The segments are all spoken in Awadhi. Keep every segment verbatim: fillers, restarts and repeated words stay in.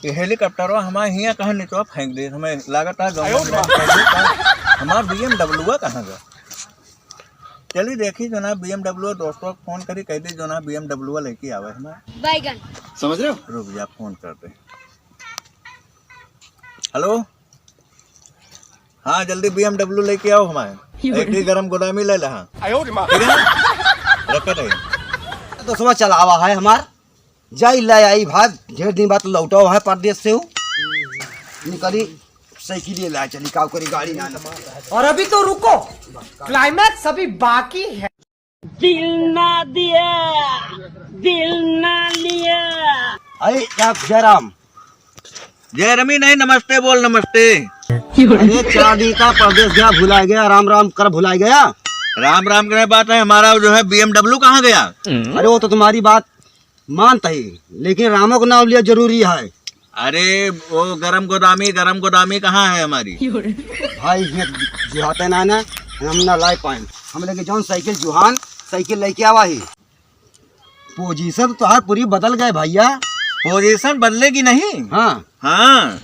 ये हेलीकॉप्टरवा हमारे हियाँ कहाँ निचवा फेंक दे, हमें लागत है गाँव में हमार B M W कहाँ गया। चली देखी जो ना B M W दोस्तों को फोन करी, कह दी जो ना B M W लेके आवे हमार। बैगन। समझ रहे हो? रुक जा, फोन करते। हेलो, हाँ, जल्दी B M W लेके आओ हमारे। एक ही गरम गोदामी ले ले, हाँ। आयो रे माँ। ठीक है ना? रखत है। दोस्तवा चलावा है हमार, जाई लाई आई भाग, ढेर दिन बाद लौटा है परदेश से हूँ। निकली साइकिल ले ला चली, काव करी गाड़ी ना, ना। और अभी तो रुको, क्लाइमैक्स अभी बाकी है। दिल ना दिया, दिल ना लिया। अरे क्या जयराम? जयरामी नहीं, नमस्ते बोल, नमस्ते। अरे चार दिन का परदेश गया, भुला गया, राम राम कर भुला गया। राम राम करे बात है, हमारा जो है B M W कहाँ गया? अरे वो तो तुम्हारी बात मानता ही, लेकिन रामो का नाम लिया जरूरी है। अरे वो गरम गोदामी, गरम गोदामी कहाँ है हमारी? भाई ये जुहाते ना ना, हम ना लाई पाए। हम लेके जौन साइकिल जुहान, साइकिल लेके आवा ही। पोजीशन तो तोहार पूरी बदल गए भैया। पोजीशन बदलेगी नहीं। हाँ। हाँ,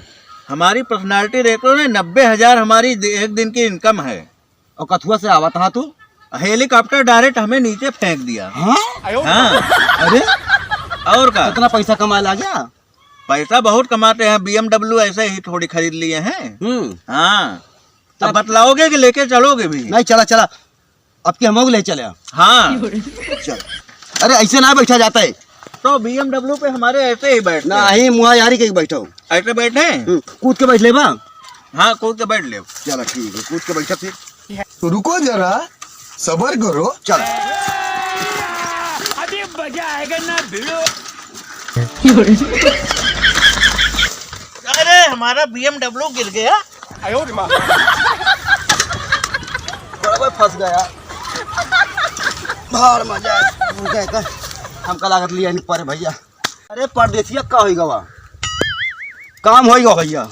हमारी पर्सनालिटी देख लो ना, नब्बे हजार हमारी दि-, एक दिन की इनकम है। और कथुआ से आवत हा तू? हेलीकॉप्टर डायरेक्ट हमें नीचे फेंक दिया। हाँ? हाँ। अरे, और का? इतना पैसा कमाए ला गया? पैसा बहुत कमाते हैं, B M W ऐसे ही थोड़ी खरीद लिए हैं। हम्म। हाँ। तब तब बतलाओगे कि लेके चलोगे भी? नहीं, चला, चला। अब के हम ले चले? हाँ। चल। अरे, ऐसे ना बैठा जाता है। तो B M W पे हमारे ऐसे ही बैठते हैं। नहीं, मुँह यारी के बैठो। ऐसे बैठे? हम्म, कूद के बैठ ले बा। हाँ, कूद के बैठ ले। चला, ठीक है, कूद के बैठा फिर। तो रुको जरा, सबर करो। चल। अभी मजा आएगा ना भिड़ो। अरे, हमारा B M W गिर गया। आयो रे माँ। बड़ा भाई फंस गया। भाड़ मजा आए। हमका लागत लिया नहीं पर भैया। अरे परदेसिया का होई गवा? काम होई गवा भैया।